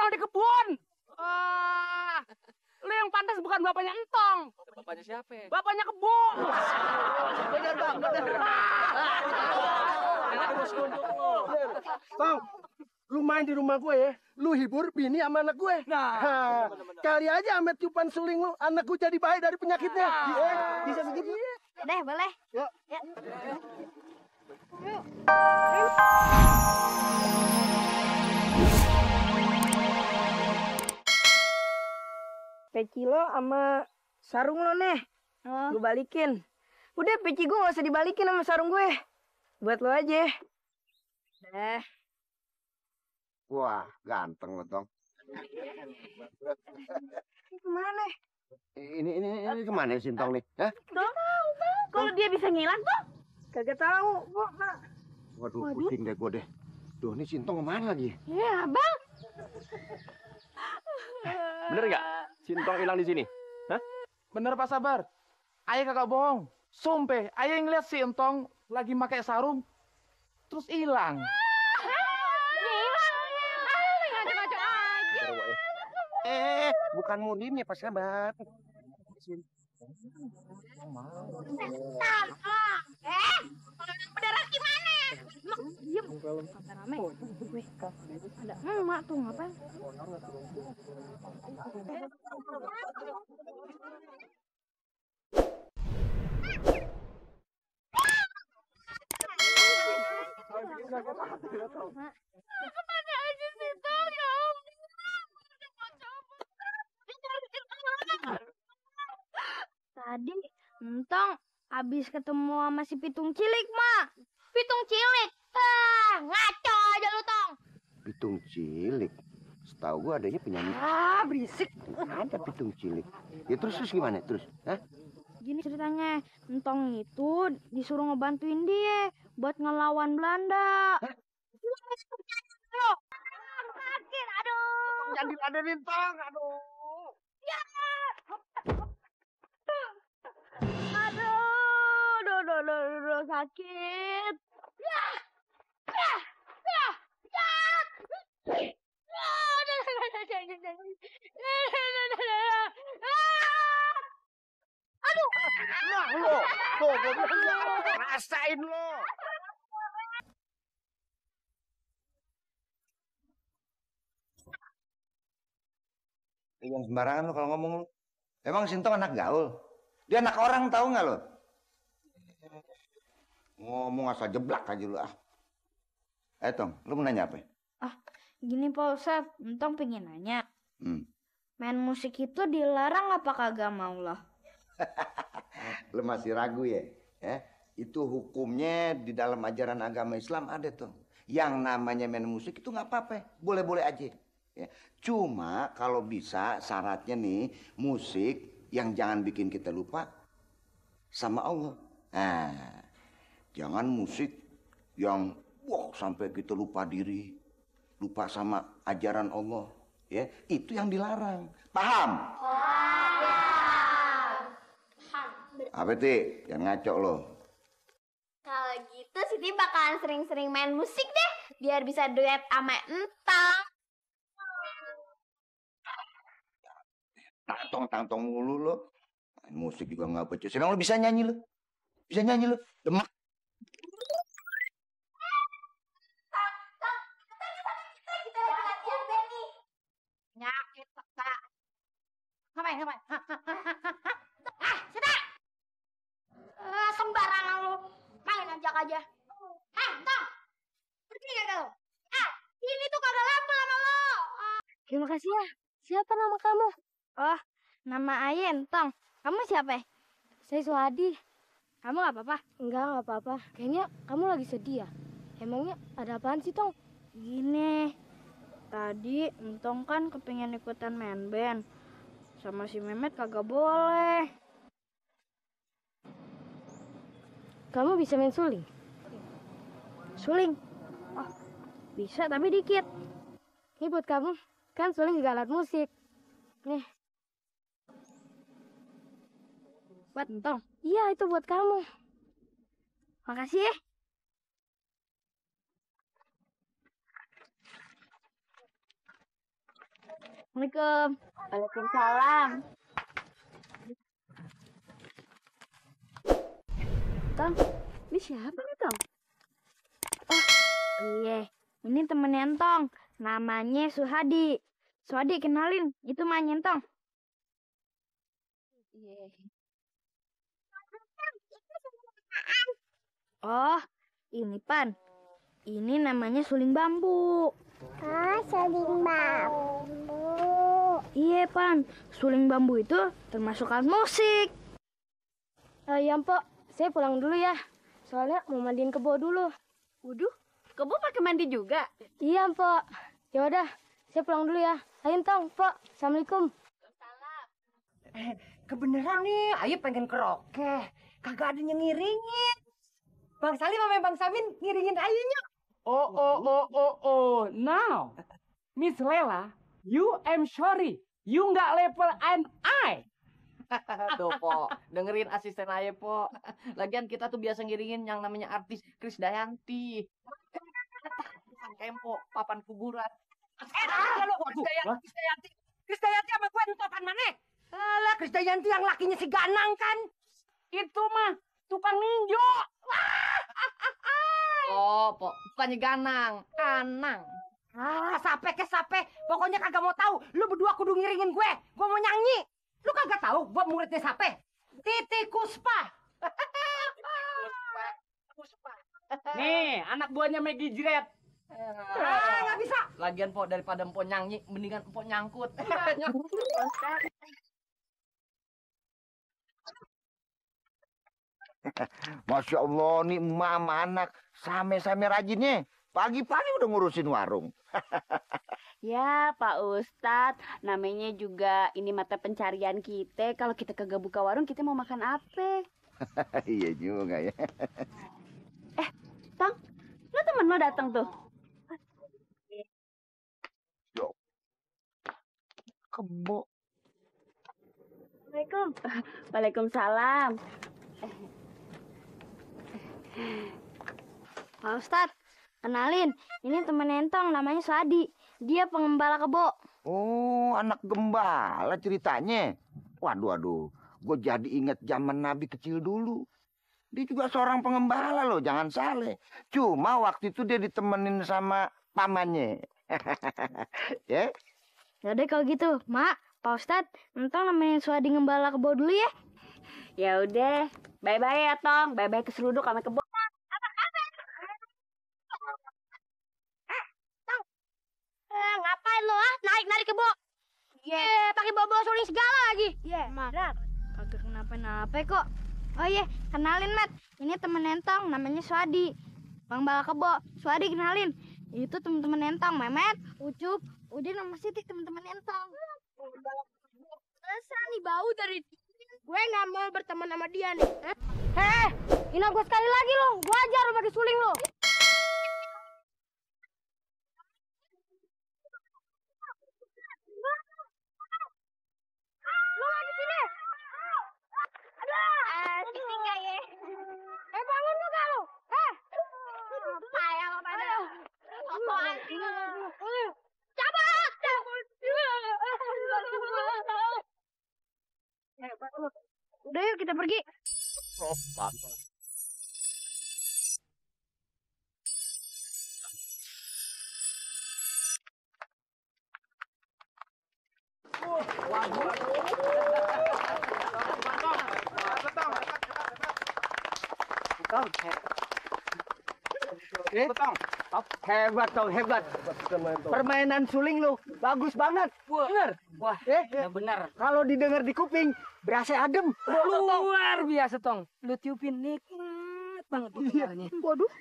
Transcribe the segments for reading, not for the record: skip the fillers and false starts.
nongkrong di kebun. Lu yang pantas bukan bapaknya Entong. Bapaknya siapa? Bapaknya Kebo. Bener bang, bener. Bang, lu main di rumah gue ya, lu hibur bini sama anak gue. Nah, kali aja sama tiupan suling lu, anak gue jadi baik dari penyakitnya. Bisa begitu? Deh, boleh. Yuk. Peci lo sama sarung lo nih, gue balikin. Udah peci gue gak usah dibalikin sama sarung gue. Buat lo aja. Dah. Wah, ganteng lo, Tong. Kemana? Ini kemana sih, Tong nih? Hah? Tahu, Bang. Kalau dia bisa ngilang tuh. Kagak tahu, kok, Nak. Waduh, pusing deh gue deh. Duh, ini Sintong kemana lagi? Ya, Bang. Bener nggak? Sintong hilang di sini? Hah? Bener Pak Sabar. Ayah kagak bohong. Sumpah, ayah ngeliat si Entong lagi pakai sarung, terus hilang. Ngaco-ngaco aja. Bukan mudim ya, Pak Sabar. Berdarah gimana? Diam. Kata rame. Wih, ada emak tuh ngapain? Kemana aja sih Tong? Ya ampun. Tadi Entong habis ketemu sama si Pitung Cilik, Mak. Pitung Cilik? Ngaco aja lu, Tong. Pitung Cilik. Setahu gue adanya penyanyi. Berisik. Ada Pitung Cilik. Ya terus gimana? Terus? Hah? Gini ceritanya, Entong itu disuruh ngebantuin dia buat ngelawan Belanda. Hah? Sakit, aduh. Jangan diladenin, Tong. Aduh. Ya. Aduh, sakit. Ya. Ya. Ya. Ya. Aduh. Nah, lo. Tuh, gue bilang, rasain lo. Yang sembarangan lo kalau ngomong lo. Emang Sintong anak gaul? Dia anak orang tahu nggak lo? Ngomong asal jeblak aja lo ah. Tong, lo mau nanya apa? Gini Pak Ustadz, Entong pengen nanya. Main musik itu dilarang apa kagak mau loh? Lo masih ragu ya? Itu hukumnya di dalam ajaran agama Islam ada tuh. Yang namanya main musik itu nggak apa-apa, boleh-boleh aja. Ya. Cuma kalau bisa syaratnya nih musik yang jangan bikin kita lupa sama Allah. Nah, jangan musik yang sampai kita lupa diri, lupa sama ajaran Allah. Ya, itu yang dilarang. Paham? Apa sih? Jangan ngaco lo. Kalau gitu Siti bakalan sering-sering main musik deh, biar bisa duet sama Entong. Tantong mulu lo. Main musik juga nggak becus. Emang lo bisa nyanyi lo? Bisa nyanyi lo? Demak. Kita latihan band nih. Nyakit, Kak. Ngapain? Sita! Sembarangan lu. Main aja. Entong! Pergi gak lo? Ini tuh kagak lama sama lo. Terima kasih ya. Siapa nama kamu? Oh, nama Ayah Entong. Kamu siapa? Saya Suhadi. Kamu gak apa-apa? Enggak apa-apa. Kayaknya kamu lagi sedih ya? Emangnya ada apaan sih, Tong? Gini, tadi Entong kan kepengen ikutan main band. Sama si Mehmet kagak boleh. Kamu bisa main suling? Suling? Oh, bisa tapi dikit. Ini buat kamu. Kan suling juga alat musik. Nih. Buat Entong? Iya, itu buat kamu. Makasih ya. Assalamualaikum. Waalaikumsalam. Tong, ini siapa nih, Tong? Oh, iya. Ini temennya Entong. Namanya Suhadi. Suhadi, kenalin. Itu Manyen, Tong. Iya. Oh, ini Pan. Ini namanya suling bambu. Ah, suling bambu. Iya, Pan. Suling bambu itu termasuk alat musik. Ya, Mpok. Saya pulang dulu ya. Soalnya mau mandiin kebo dulu. Waduh, kebo pakai mandi juga. Iya, Mpok. Ya udah, saya pulang dulu ya. Ayo, Tong, Mpok. Assalamualaikum. Kebeneran nih, Ayu pengen kerokeh. Kagak ada yang ngiringin. Bang Salim sama Bang Samin ngiringin Ayunya. Now, Miss Lela, you am sorry. You nggak level and I. Tuh, Po. Dengerin asisten aja, Po. Lagian kita tuh biasa ngiringin yang namanya artis Krisdayanti. Kempo, papan kuburan. Krisdayanti sama gue nutopan mana? Alah, Krisdayanti yang lakinya si Ganang kan. Itu mah tukang ninjo. Oh, Po. Bukannya Ganang. Anang. Ah, sape ke sape. Pokoknya kagak mau tahu. Lu berdua kudu ngiringin gue. Gue mau nyanyi. Lu kagak tahu gue muridnya sape? Titi Kuspa. Nih, anak buahnya Maggie Jiret. Nggak bisa. Lagian, Po, daripada Empo nyanyi, mendingan Empo nyangkut. Masya Allah, nih mama anak same-same rajinnya. Pagi-pagi udah ngurusin warung. Ya, Pak Ustadz, namanya juga ini mata pencarian kita. Kalau kita kagak buka warung, kita mau makan apa? Iya juga ya. Tang, lu temen lo datang tuh? Kebo. Assalamualaikum. Waalaikumsalam. Pak Ustadz, kenalin. Ini temen Entong, namanya Suhadi. Dia pengembala kebo. Oh, anak gembala ceritanya. Waduh, gue jadi inget zaman Nabi kecil dulu. Dia juga seorang pengembala loh, jangan salah. Cuma waktu itu dia ditemenin sama pamannya. Ya? Yaudah kalau gitu, Mak, Pak Ustadz, Entong namanya Suhadi ngembala kebo dulu ya. Ya udah, bye-bye ya, Tong. Bye-bye ke Seruduk sama kebo. Ngapain lo narik kebo? Pakai bawa suling segala lagi. Marah. Kagak kenapa-napa kok. Oh iya, kenalin, Mat. Ini temen Entong, namanya Suhadi. Pengembala kebo. Suhadi, kenalin. Itu temen-temen Entong, Memet, Ucup, Udin sama Siti, temen-temen Entong. Masa nih bau dari gue nggak mau berteman sama dia nih. Hina gue sekali lagi lo. Gue ajar lo pakai suling lo. Lo lagi sini. Aduh. Siti nggak ya? Bangun juga lo. Payah lo pada. Apaan sih? Cabut. Udah yuk kita pergi. Hebat Tong, hebat. Permainan suling lu bagus banget. Bener. Wah, bener. Kalau didengar di kuping berasa adem. Luar biasa, Tong. Lu tiupin nikmat banget suaranya. Waduh.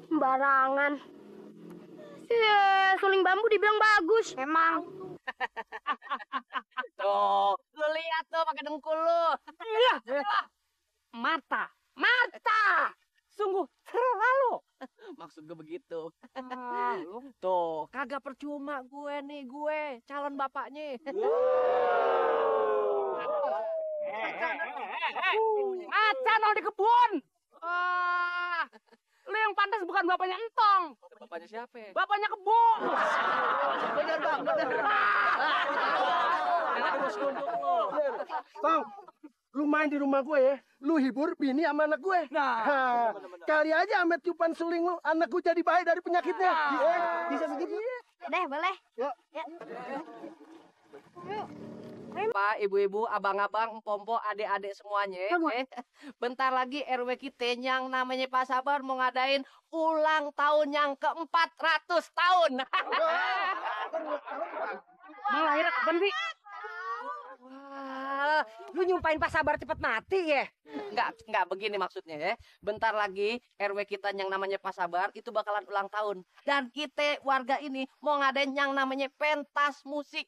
Sembarangan. Suling bambu dibilang bagus. Emang. Tuh, lu lihat tuh pakai dengkul lu. Mata. Sungguh terlalu. Maksud gue begitu. Tuh, kagak percuma gue calon bapaknya. Macan di kebun. Lu yang pantas bukan bapaknya Entong. Bapaknya siapa? Bapaknya Kebo. Bener bang, bener. Tong, lu main di rumah gue ya, lu hibur bini sama anak gue. Nah, kali aja ame tiupan suling lu, anak gue jadi baik dari penyakitnya. Bisa begitu? Deh, boleh. Yuk. Pak, ibu-ibu, abang-abang, empom-empom, adik-adik semuanya. Bentar lagi RW kita yang namanya Pak Sabar mau ngadain ulang tahun yang ke-400 tahun. Mau lahir kapan, Pi? Wah, lu nyumpain Pak Sabar cepet mati ya? Enggak begini maksudnya ya. Bentar lagi RW kita yang namanya Pak Sabar itu bakalan ulang tahun. Dan kita warga ini mau ngadain yang namanya pentas musik.